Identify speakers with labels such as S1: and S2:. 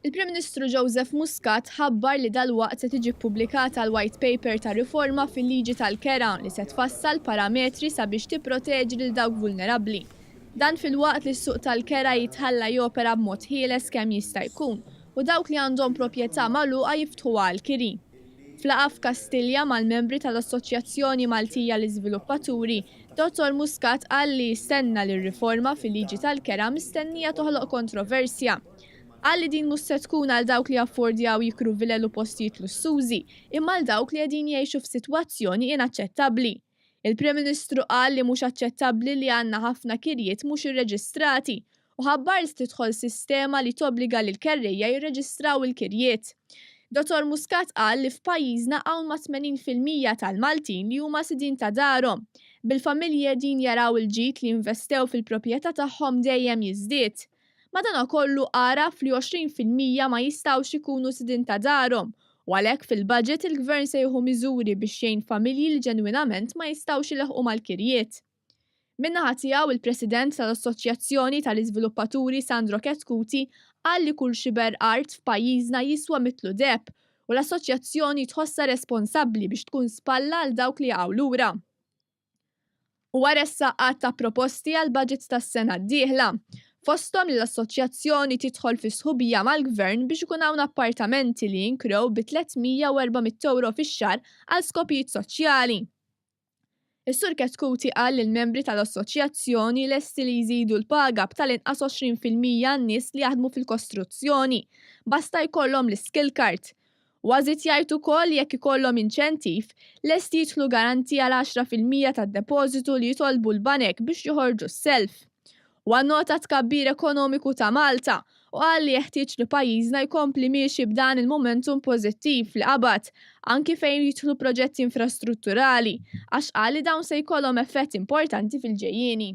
S1: Il-Prim Ministru Joseph Muscat ħabbar li dalwaqt se tiġi ppubblikata l-White Paper ta' riforma fil-liġi tal-kera li se tfassal parametri sabiex tipproteġi lil dawk vulnerabbli. Dan filwaqt li s-suq tal-kera jitħalla jopera b'mod ħieles kemm jista' jkun u dawk li għandhom proprjetà magħluqa jiftħuha għall-kiri. F'laqgħa f'Kastilja mal-membri tal-Assoċjazzjoni Maltija l-Iżviluppaturi, Dottor Muscat qal li jistenna li r-riforma fil-liġi tal-kera mistennija toħloq kontroversja. Qal li din mhux se tkun għal dawk li jaffordjaw jikru vilel u postijiet lussużi, imma għal dawk li qegħdin jgħixu f'sitwazzjoni inaċċettabbli. Il-Prim Ministru qal li mhux aċċettabbli li għandna ħafna kirjiet mhux irreġistrati u ħabbar li se tidħol sistema li tobbliga lill-kerrejja jirreġistraw il-kirjiet. Dottor Muscat qal li f'pajjiżna hawn mat-80% tal-Maltin li huma sidien ta' darhom, bil-familji qegħdin jaraw il-ġid li investew fil-proprjetà tagħhom dejjem jiżdied. Madanakollu għaraf li 20% ma jistgħux ikunu sidien ta' darhom u għalhekk fil-budget il-Gvern se jieħu miżuri biex jgħin familji li ġenwinament ma jistgħux ileħħqu mal-kirjiet. Min-naħa tiegħu il-President tal-Assoċjazzjoni tal-Iżviluppaturi Sandro Chetcuti qal li kull xiber art f'pajjiżna jiswa mitlu deheb u l-assoċjazzjoni tħossha responsabbli biex tkun spalla għal dawk li jaqgħu lura. Huwa ressaq għadd ta' proposti għall-budget tas-sena d-dieħla, fosthom li l-assoċjazzjoni tidħol fi sħubija mal-Gvern biex ikun hawn appartamenti li jinkrew bi 300 u 400 ewro fix-xahar għal skopijiet soċjali. Is-Sur Chetcuti qal li l-membri tal-assoċjazzjoni lesti li jżidu l-paga b'tal-inqas 20% għan-nies li jaħdmu fil-kostruzzjoni, basta jkollhom l-iskill card. Huwa żied jgħid ukoll li jekk ikollhom inċentiv, lesti jidħlu garanti għal 10% tad-depożitu li jitolbu l-banek biex joħorġu s-self. Huwa nnota t-tkabbir ekonomiku ta' Malta u qal li jeħtieġ li pajjiżna jkompli miexi b'dan il-momentum pożittiv li qabad, anki fejn jidħlu proġetti infrastrutturali, għax qal li dawn se jkollhom effett importanti fil-ġejjieni.